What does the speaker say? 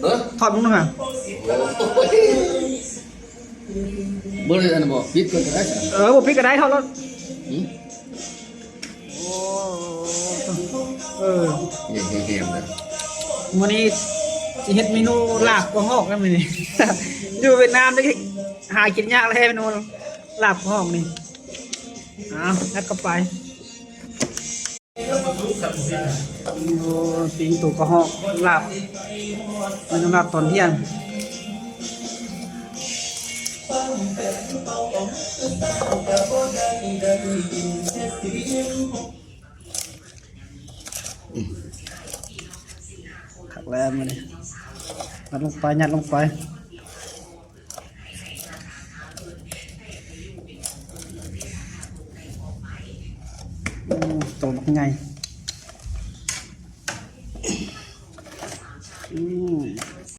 ເອີ ທອດເບິ່ງດູຫາ. ໂອ້ຍ ບໍ່ໄດ້ອັນນັ້ນບໍ່? ປິດກ່ອນກໍໄດ້ຊະ. ເອີ ບໍ່ປິດກໍໄດ້ ທອດໂລດ. ຫືມ? ໂອ້ ເອີ ແຮມໆ ເດີ. ມື້ນີ້ຊິເຮັດເມນູລາບກວາງຮອກນຳມື້ນີ້. ຢູ່ຫວຽດນາມນີ້ຫາກິນຍາກແລ້ວເມນູລາບກວາງຮອກນີ້. ເອົາ ແລ້ວກໍໄປ. ໂອ້ ປີ້ງໂຕກະຮອກ ລາບ ເມນູລາບຕອນທ່ຽງ. ຄັກແລ້ວມື້ນີ້ ຍັດລົງໄປ ຍັດລົງໄປ. ໂອ້ ໂຕບັກໃຫຍ່. ອືມ.